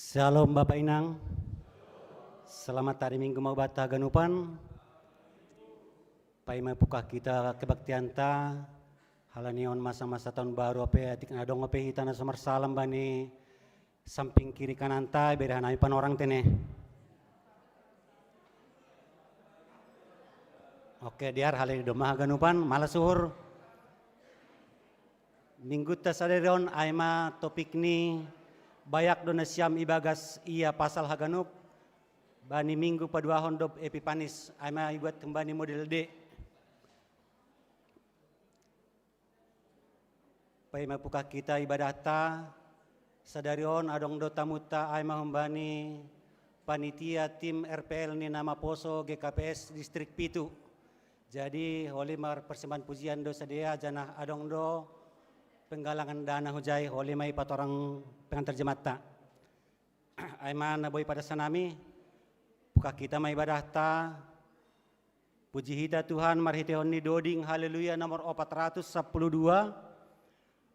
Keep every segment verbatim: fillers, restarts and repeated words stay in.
Shalom Bapak Inang. Selamat hari Minggu mau bata haganupan. Paima pukah kita kebaktianta, halani on masa-masa tahun baru ope, atik na adong ope hita na so marsalam bani samping kiri kananta, bere hanami panorang tene. Oke, diar halai domma haganupan, malas uhur. Mingguta sadari on ai ma topik ni, bayak do na siam ibagas ia pasal haganup, bani minggu paduahon dob Epipanis, ai ma ibuat humbani model D. Paima pukah kita ibadahta, sadari on adong do tamuta ai ma humbani panitia tim R P L ni na maposo G K P S Distrik pitu. Jadi, holi ma persembahan pujian do sadea, janah adong do penggalangan dana hujai, holi ma ipatorang pengantar jemaat. Ai ma na boi padas hanami, pukah kita ma ibadahta. Puji hita Tuhan marhiteihon ni doding Haleluya nomor opat ratus sapuluh dua,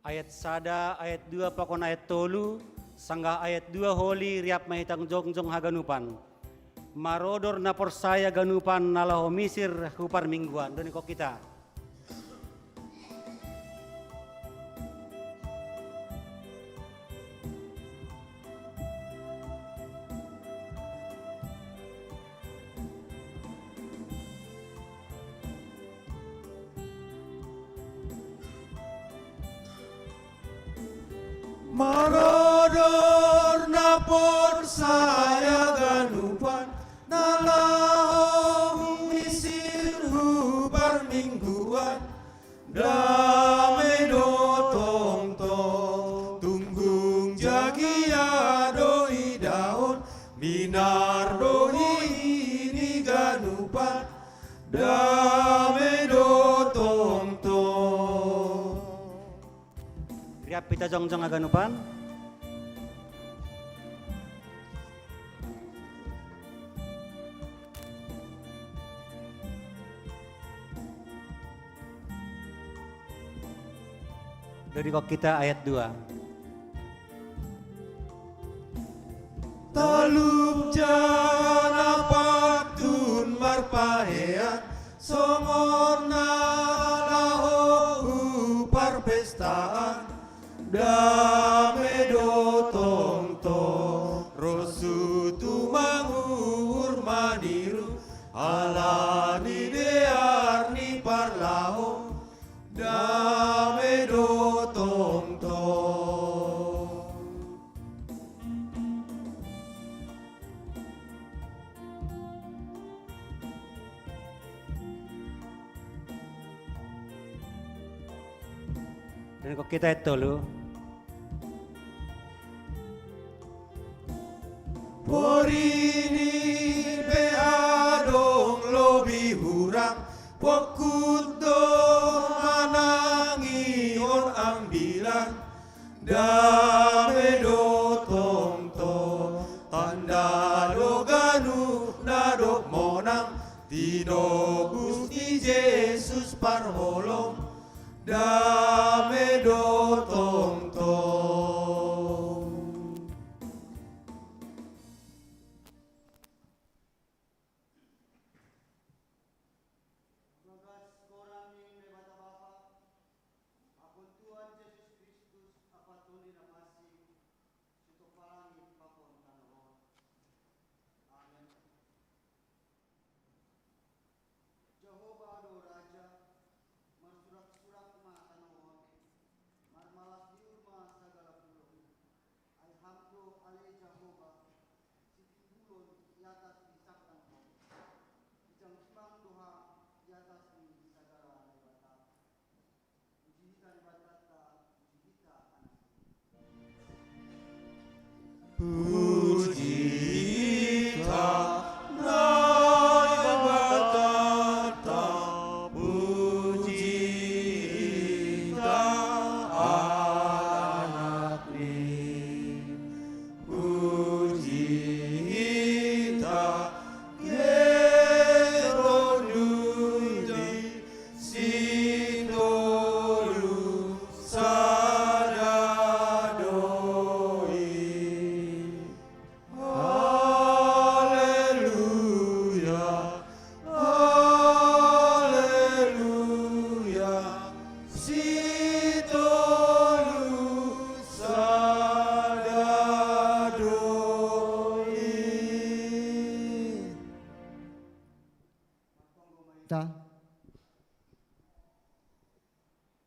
ayat sada, ayat dua pakon ayat tolu, sanggah ayat dua holi, riap ma hita jongjong haganupan. Marodor na porsaya ganupan na laho misir hu parmingguan. Doding kok kita. Marodor na porsaya ganupan, na laho misir hu parmingguan, dame do tongtong, tunggung jagia do idaon, minar do i ni ganupan, dame do tongtong. Riap hita jongjong haganupan. Doding kok kita ayat dua. Talup ja na pantun marpahean, songon na laho hu parpestaan, dame do tongtong, rosu tumang uhur maniru, halani dear ni parlaho, dame do tongtong. Doding kok kita ayat tolu. Porini pe adong lobi hurang, pongkut do manangihon ambilan, dame do tongtong, tanda do ganup na dob monang, tinobus ni Jesus parholong, dame do tongtong. Bagas goran ni Debata Bapa, pakon Tuhan Jesus Kristus, ampa Tondi na Pansing, sitopalangit pakon tanoh on. Amen. Jahowa do raja, marsurak-surak ma tanoh on, marmalas ni uhur ma sagala pulo. Ai Ham do ale Jahowa, sitimbulon i atas ni sangkang on, ginjang-ginjang do Ham i atas ni sagala naibata. Puji hita Naibata, puji hita Anak. Puji hita Naibata, puji hita Anak ni. Puji hita Geron Dudi, sitolu sada do i.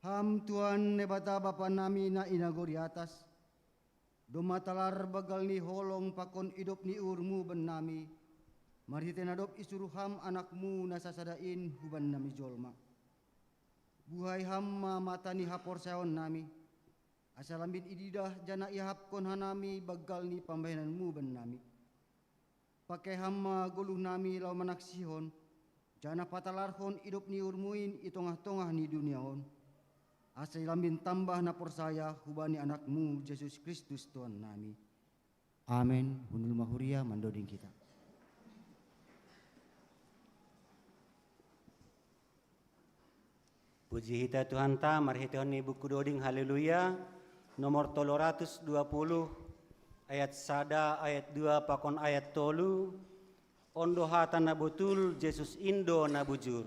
Ham Tuhan Naibata Bapa nami na i nagori atas, domma talar banggal ni holong pakon idop ni uhurmu bannami, marhitei na dob isuru Ham Anakmu na sasada in hubannami jolma. Buhai Ham ma mata ni haporsayaon nami, asa lambin ididah janah iahapkon hanami banggal ni pambahenanmu bannami. Pangkeihon ma goluhnami laho manaksihon, janah patalarhon idop ni uhurmu in i tongah-tongah ni dunia on, asa lambin tambah na porsaya hubani Anakmu Jesus Kristus Tuhannami. Amen. Hundul ma huria mandoding hita. Puji hita Tuhanta marhiteihon ni buku doding Haleluya, nomor tolu ratus dua puluh, ayat sada, ayat dua pakon ayat tolu. On do hata na botul, Jesus in do na bujur.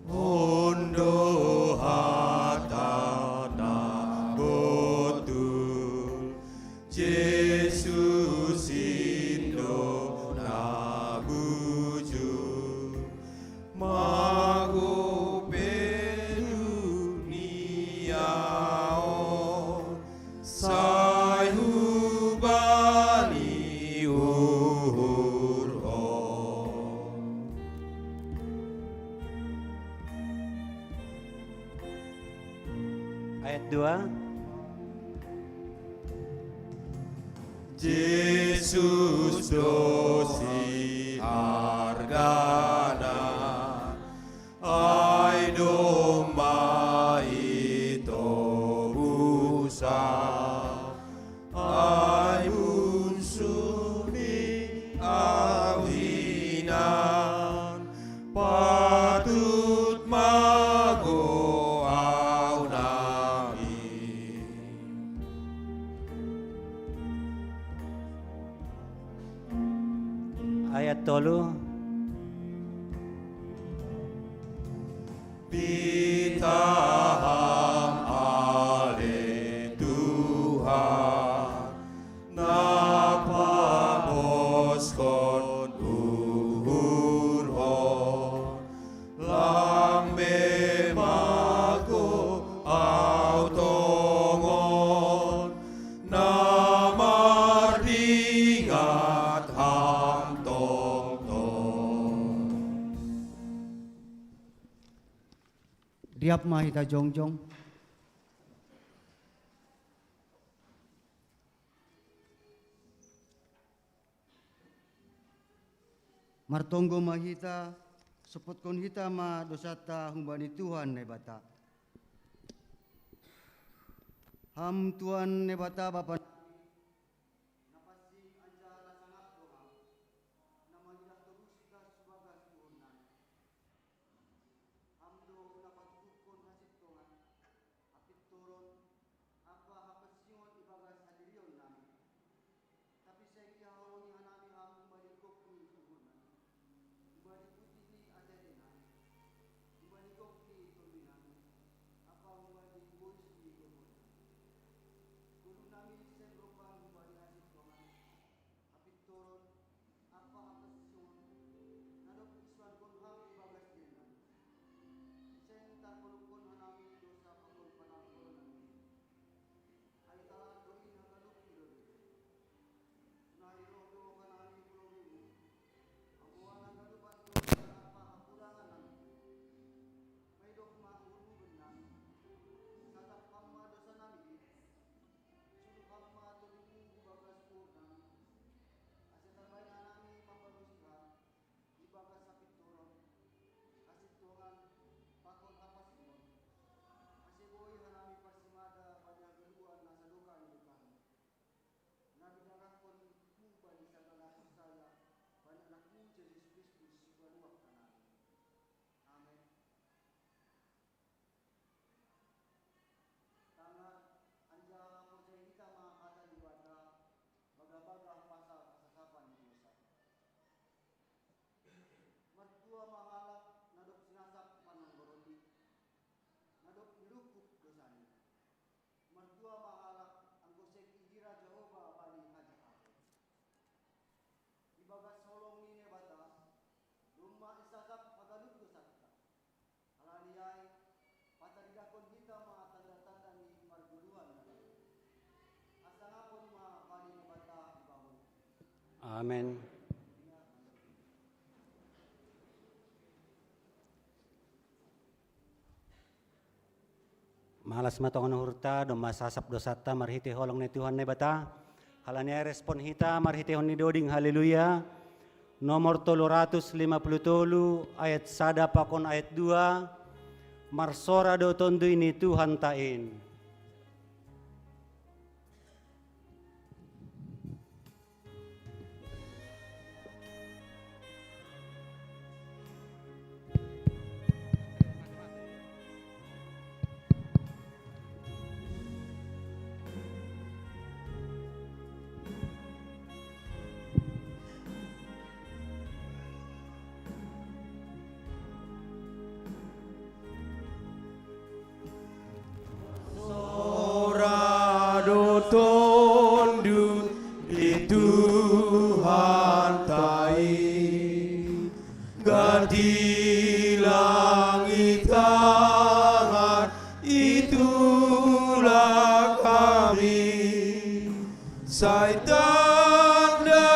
On do hata na botul, Jesus in do na bujur, mago pe dunia on, sai hubani uhurhon. Ayat dua. Jesus do sihargana, ai domma itobusa, ai bunsu ni ahu hinan, patut mago ahu nami. Ayat tolu. Pitah Ham ale Tuhan, na paboskon uhurhon, lang be mago ahu tongon, na mardingat Ham tongtong. Riap ma hita jongjong. Martonggo ma hita, sompotkon hita ma dousanta humbani Tuhan Naibata. Ham Tuhan Naibata Bapa, na pansing anjaha na sangap do Ham, na mangidah tobus hita sibagas uhurnami. Ham do na patuduhkon hasintongan, hapintoron, ampa hapansingon ibagas hadirionnami. Tapi seng ihaholongi hanami Ham humbani gok ni uhurnami, humbani putih ni atei-ateinami, humbani gok ni tondinami, ampa humbani bois ni gogohnami. Goluhnami seng Amen. Malas ma tongon uhurta, domma sasap dosanta marhitei holong ni Tuhan Naibata. Halani ai respon hita marhiteihon ni doding haleluya. Nomor tolu ratus lima puluh tolu ayat sada pakon ayat dua. Marsora do Tonduy ni Tuhanta in. Sora do Tonduy ni Tuhanta i, gati langit tangan, itulak hami. Sai tanda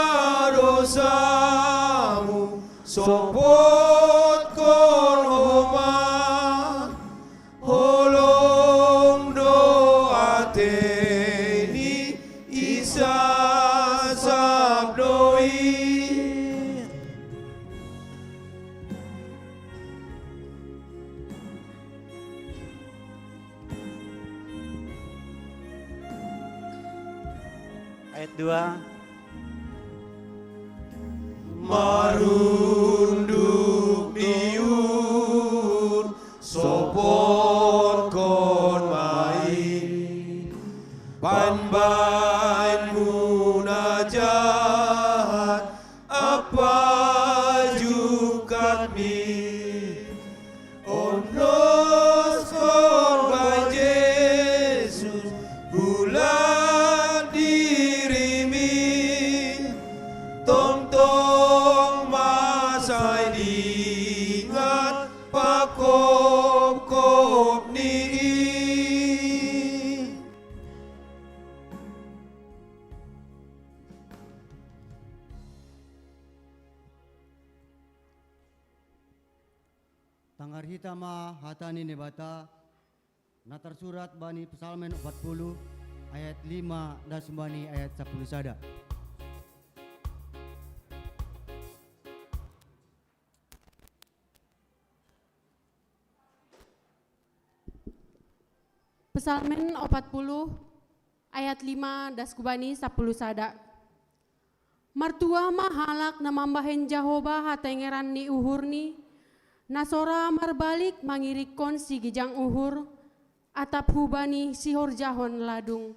dosamu, sopotkon Ho ma, holong do atei ni, isasap do i. Ayat dua. Marunduk ni uhur, sopotkon ma i, pambahenmu na jahat, ampa jungkatmi. Ondoskon Ho, Jesus, bulan dirimi, tongtong ma sai dingat panghophop ni i. Tangar hita ma hata ni Naibata, na tarsurat bani Psalmen opat puluh, ayat lima das humbani ayat sapuluh sada. Psalmen opat puluh, ayat lima das humbani sapuluh sada. Martuah ma halak na mambahen Jahowa hatengeran ni uhurni, na sora marbalik mangirikkon sigijang uhur, atap hubani sihorjahon ladung.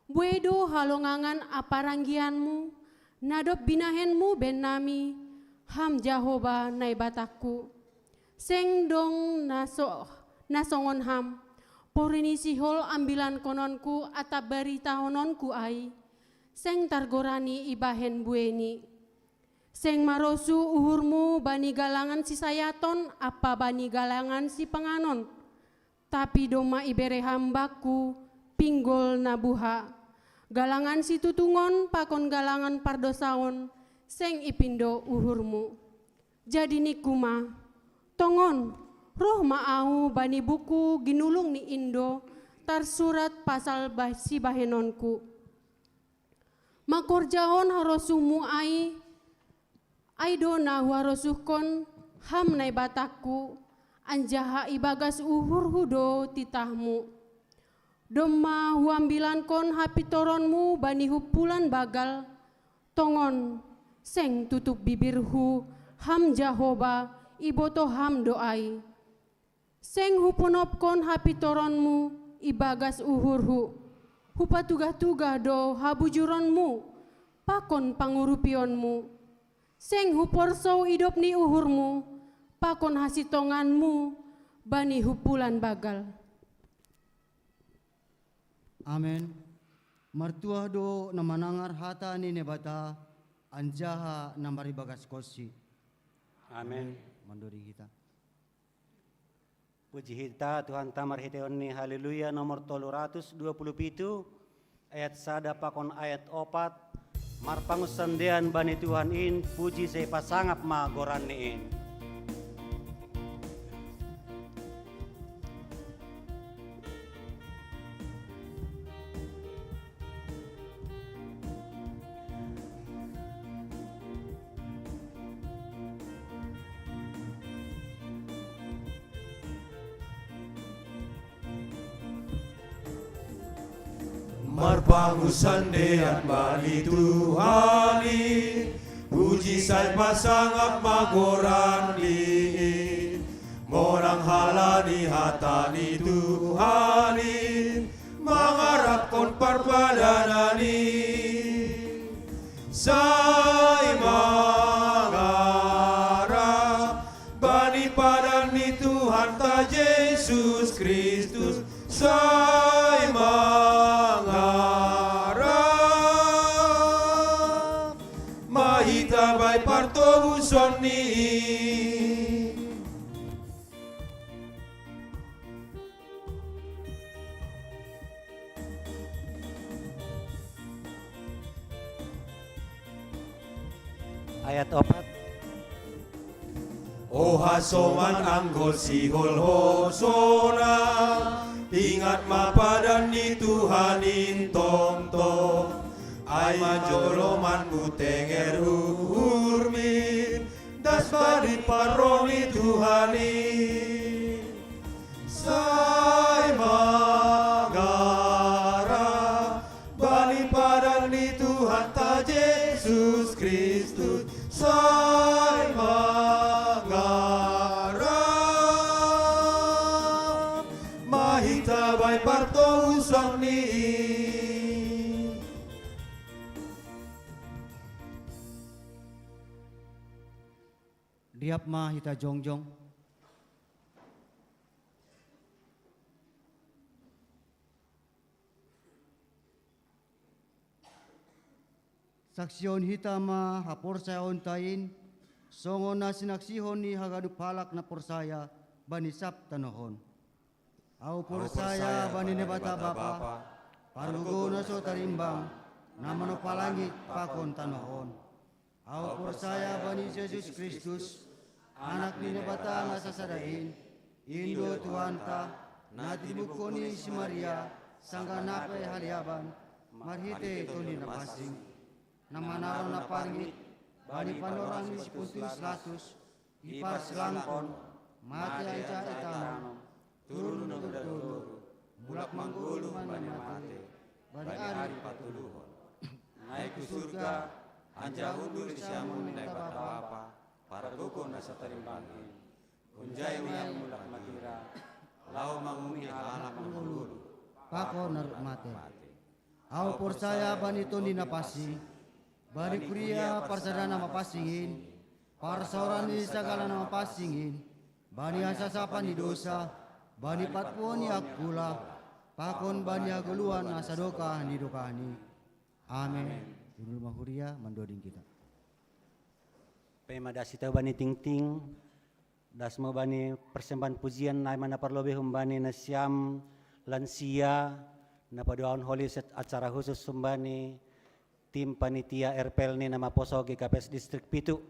Buei do halongangan ampa ranggianmu, na dob binahenmu bennami, Ham Jahowa Naibatangku. Seng dong na so-, na songon Ham, pori ni sihol ambilankononku atap baritahononku ai, seng targorani ibahen bueini. Seng marosuh uhurmu bani galangan sisayaton ampa bani galangan sipanganon, tapi domma ibere Ham bakku pinggol na buha. Galangan situtungon pakon galangan pardosaon seng ipindo uhurmu. Jadi ningku ma, tongon, roh ma ahu bani buku ginulung ni Indo tarsurat pasal ba-, sibahenonku. Mangkorjahon harosuhmu ai, ai do na huharosuhkon Ham Naibatangku, anjaha ibagas uhurhu do titahmu. Domma huambilankon hapintoronmu bani humpulan banggal, tongon, seng tutup bibirhu Ham Jahowa, iboto Ham do ai. Seng huponopkon hapintoronmu ibagas uhurhu, hupatugah-tugah do habujuronmu pakon pangurupionmu. Seng huporsou idop ni uhurmu pakon hasintonganmu bani humpulan banggal. Amen. Martuah do na manangar hata ni Naibata, anjaha na maribagaskonsi. Amen. Mandoding hita. Puji hita Tuhanta marhiteihon ni Haleluya nomor tolu ratus dua puluh pitu, ayat sada pakon ayat opat. Marpangunsandean bani Tuhan in, puji sai pasangap ma goranNi in. Marpangunsandean bani Tuhan in, puji sai pasangap ma goranNi in. Monang halani hata ni Tuhan in, mangarapkon parpadanan in. Sai mangarap bani padan ni Tuhanta Jesus Kristus, sai mangarap ma hita bai partobuson ni. Ayat opat. O hasoman anggo sihol hosona, ingat ma padan ni Tuhan in tongtong. Ai ma jolomanmu tenger uhurmi, das bani parro ni Tuhan in. Sai mangarap bani padan ni Tuhanta Jesus Kristus, sai mangarap ma hita bai partobuson ni. Rap ma hita jongjong. Saksihon hita ma haporsayaonta in, songon na sinaksihon ni haganup halak na porsaya bani sab tanoh on. Ahu porsaya bani Naibata Bapa, pargogo na so tarimbang, na manompa langit pakon tanoh on. Ahu porsaya bani Jesus Kristus, Anak ni Naibata na sasada in, in do Tuhanta, na tinibukkon ni si Maria, sanggah na pe haliaban, marhitei Tondi Napansing, na manaron na parngit bani panorang ni si Pontius Latus, iparsilangkon, mate anjaha itanom, turun dohot toru, mulak manggoluh humbani na mate bani ari patoluhon. Naik hu surga, anjaha hundul di siamun ni Naibata Bapa, pargogo na so tarimbang in. Hunjai ma Ia mulak magira, laho manguhumi halak na manggoluh pakon na dob mate. Ahu porsaya bani Tondi Napansing, bani kuria parsadaan na mapansing in, parsaoran ni sagala na mapansing in, bani hasasapan ni dosa, bani patpuon ni angkula, pakon bani hagoluhan na sadokah ni dokahni. Amen. Hundul ma huria mandoding hita. Paima das hita bani tingting, das ma bani persembahan pujian, ai ma na parlobei humbani nasiam lansia, na paduahon holi acara khusus humbani tim panitia R P L ni na maposo G K P S Distrik pitu.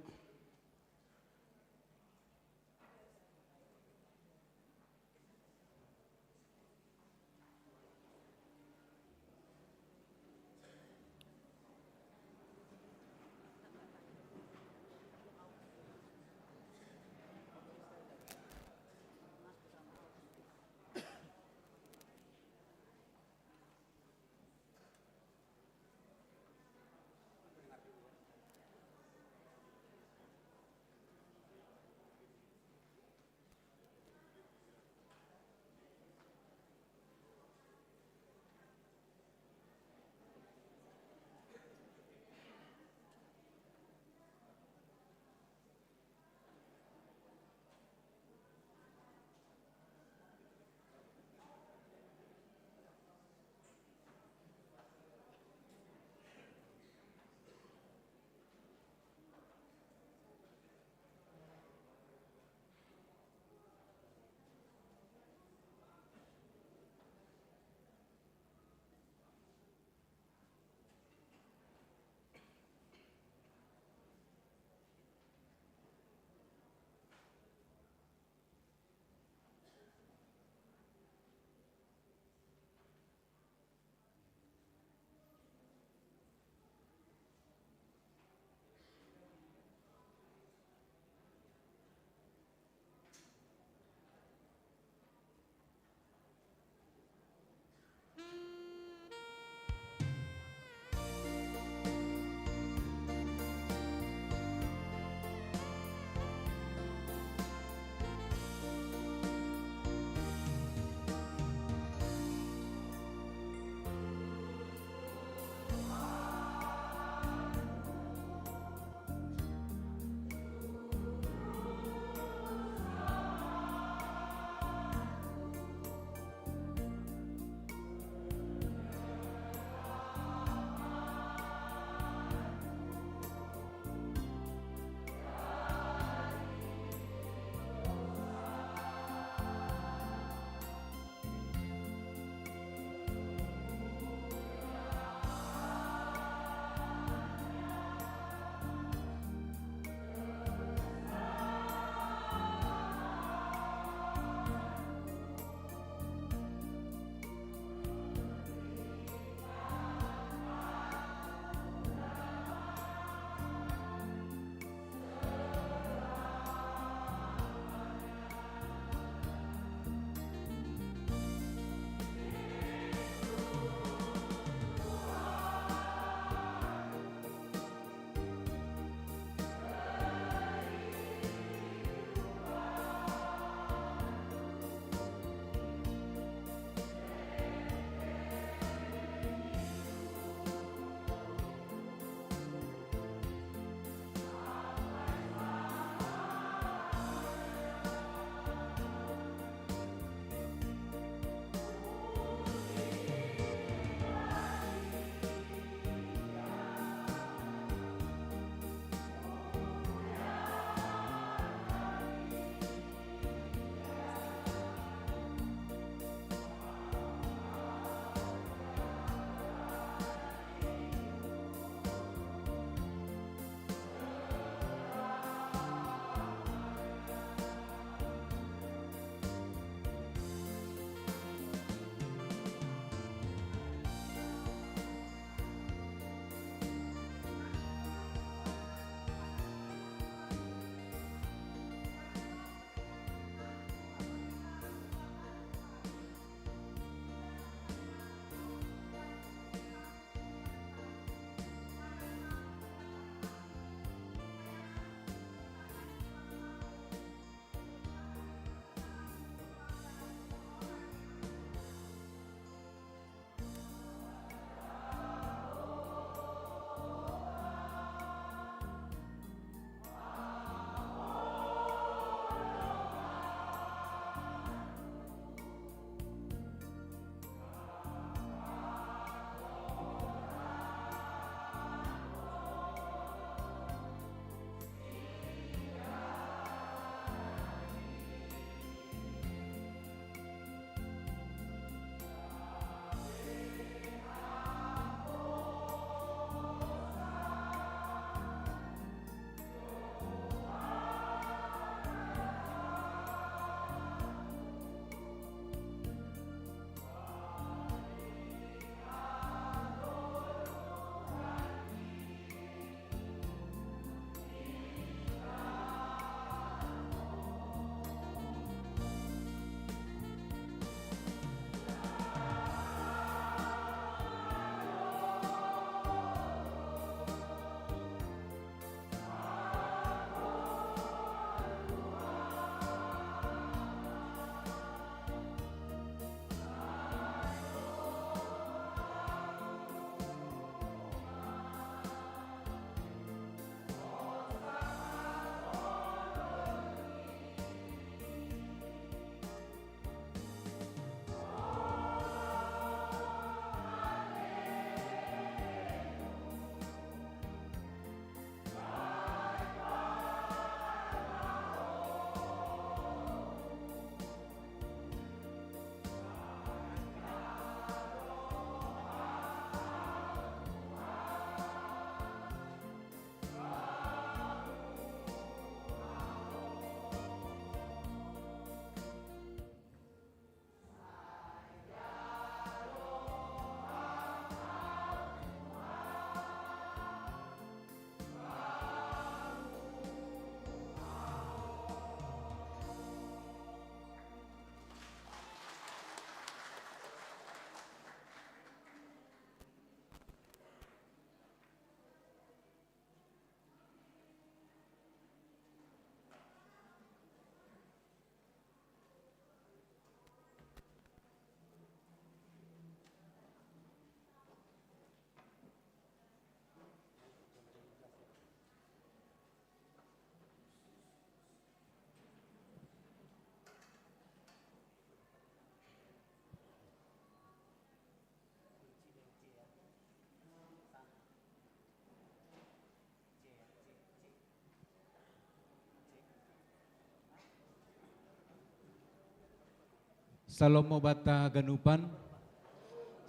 Shalom mau bata ganupan.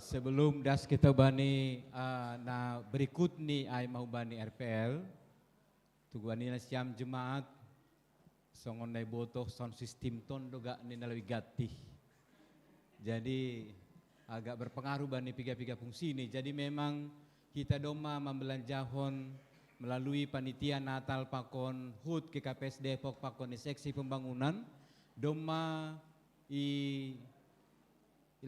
Sebelum das kita bani, ah, na berikut ni ai mau bani R P L. Tugu bani na siam jemaat. Songon na iboto sound system ton do gak ni na lebih gatih. Jadi agak berpengaruh bani piga-piga fungsi ni. Jadi memang kita domma mambelanjahon melalui panitia Natal pakon hut G K P S Depok pakon ni seksi pembangunan, domma i